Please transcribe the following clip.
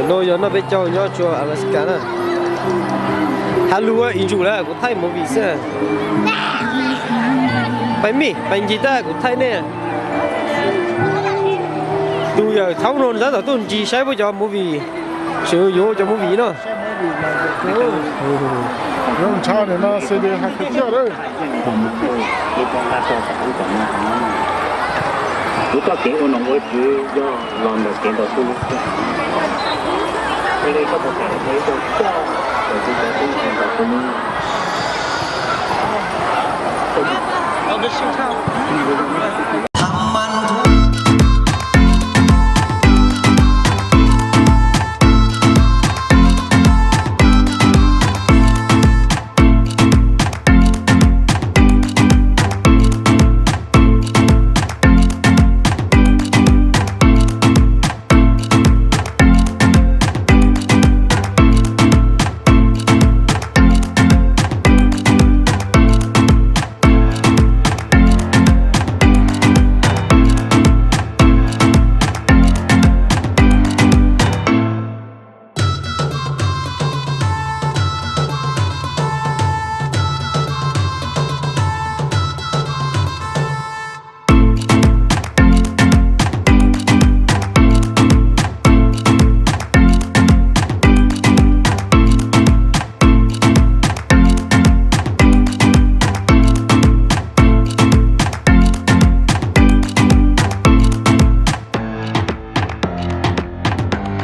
No yog noj peb caug nyob tsuas Alaska na. Has lus ib ntsis lawm, kuv thaij movie xwb. Pais mij, pais ncig tag kuv thaij nej. Tus yawm thaub no tab tom tuaj ncig saib puab cov movie, tseem yuav cov movie no. Zoo ntsha nim no C D hais tiag tiag lawm. Kuv txoj kev ua nom ua tswv yog los ntawm kev ntaus xub lub. Ua li koj puas kam ua ib tug coj tus tub ntaus xub lub?